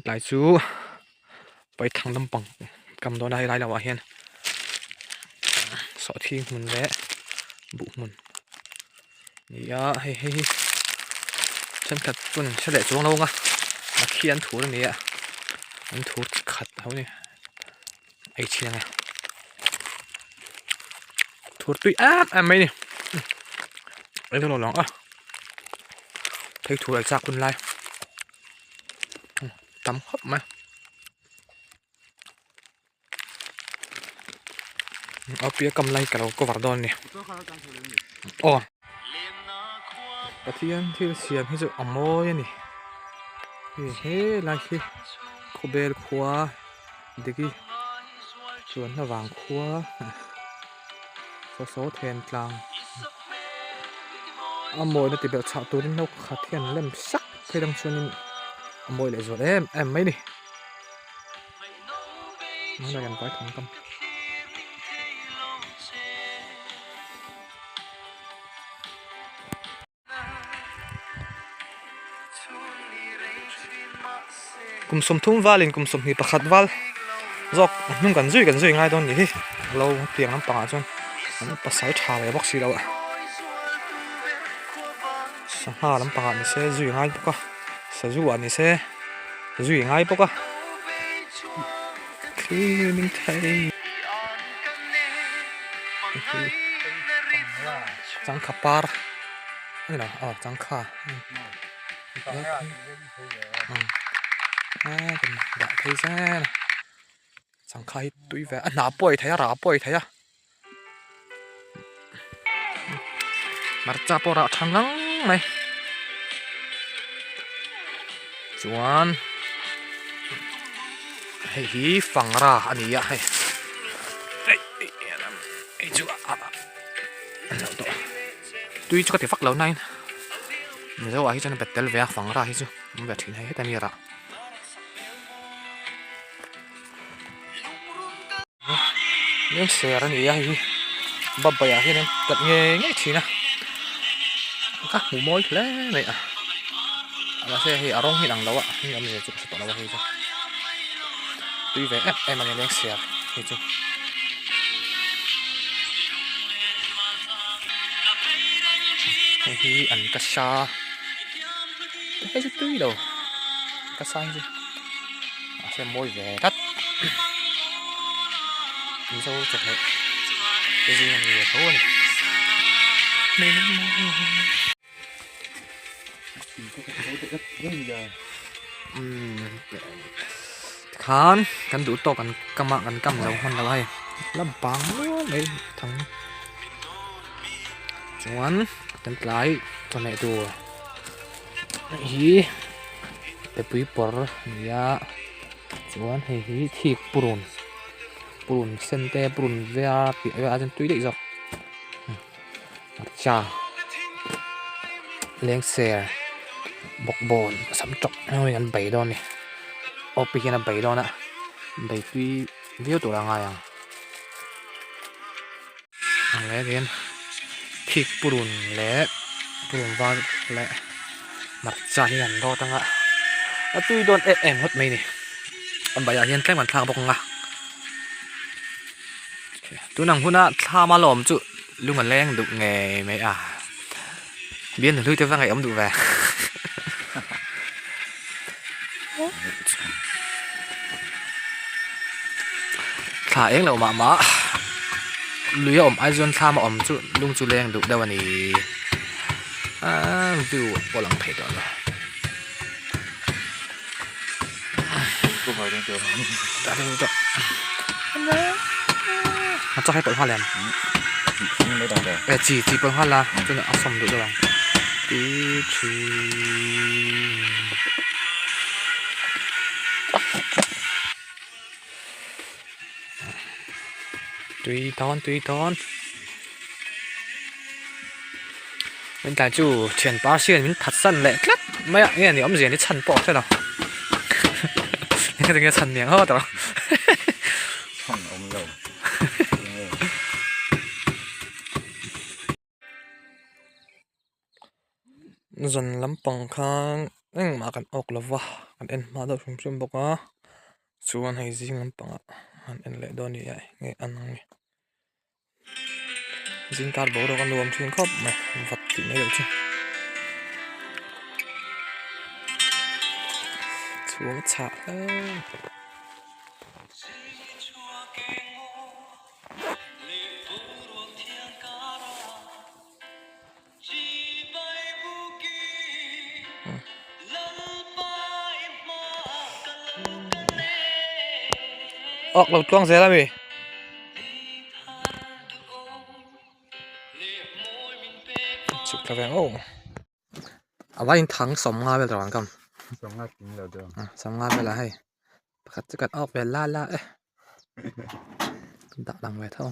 Tlai chu Paithang lampang kam dawn a helai lamah hian sawhthing hmun leh buh hmun a ni a hei hei hi thenkhat chuan an hre leh chuang lo ang a a khi an thur a ni a an thur chi khat ho ni ei chhin ang e thur tui em em mai a ni ei dawn lo ang a phei thur ei chak hun lai. Tam khawp mai a piah kam lai ka lo cover dawn a ni aw Pathian thil siam hi chu a mawi a ni hei helai hi khawbel khua diki chuanna vang khua saw saw then tlang a mawina ti belh chhah turin no khat hian lem sak phei dang chuanin a mawi leh zual em em mai a ni tunah hian vai thang tam Kum 30 valin kum 21 val zawk a hnung kan zui kan zui ngai dawn ni hi lo tiang lampangah chuan an pasal tha ve bawk si lo a sangha lampangah ni se zui ngai bawk a sazu ah ni se zui ngai bawk a thlir min thei. Changkha par a ni lo aw changkha dah phei zel a changkha hi tui ve a hnah pawh a ei theih a rah pawh a ei theih a hmarcha pawh rah tha ngang mai chuan hei hi fangra a ni a hei hei chu tui chu ka ti vak lo nain mizo ah hi chuan a bet tel ve a fangra hi chu awm ve thin hei heta mi rah. Leng ser a ni a hei hi Babbai ah hian an tat ngei ngei thin a ka hmu mawi hle mai a mahse hei a rawng hi ang lo a hei awmzia chu ka hre tawh lo a hei chu tui ve em em a ni leng ser hei chu. Hei hi an ka sa hei chu tui lo ka sa hi chu. Mahse mawi ve tlat Mizo chawhmeh te zing a ni ve tho a ni. Tikhan kan duh tawk kan kam a kan kam zo hman lo a hei la bang nual mai thang chuan kan tlai chawhmeh tur hei hi. Tepui pawr a ni a chuan hei hi thik purun purun sen te purun var tih vel ah chuan tui daih zawk hmarcha lengser bawkbawn sam tawk hmangin an bei dawn a ni awpi hian a bei dawn a bei tui viau tur a ngai ang ang leh hian thik purun leh purun var leh hmarcha hi an rawt ang a a tui dawn em em ngawt mai a ni a baiah hian tlem an thlak bawk ang a tunang huna thlam a lawm chu lung a leng duh ngei mai a bian hlui te va ngaihawm duh ve. Thla eng loh mah mah lui a awm ai chuan thlam a awm chu lung chu leng duh deuh a ni aaa view pawh lang thei tawh lo. A chaw hai pawlh nghal em? E chi chi pawlh nghal la chuan a sawm duh deuh ang ti thin. Tui dawn tui dawn min tlai chu thianpa sian min phatsan leh tlat mai a nge ni awmzia ni chhan pawh a hre lo enge tinge chhan niang hawt a chhan awm lo zan lampang khan. Engmah kan awk lo va kan en hma deuh hrim hrim bawk a chuan hei zing lampangah han en leh dawn a ni a enge an ang ni zing kar boruak a nuam thin khawp mai vat tih mai loh chu chhung a chhah hle. Awk lo tluang zel ami. Chhuk thla ve ang aw. A vai in thang sawmnga vel tawh ang kam. Sawmnga tling lo deuh. Sawmnga vel ah hei. Pakhat chu kan awk ve la la e. Dah lang ve tho.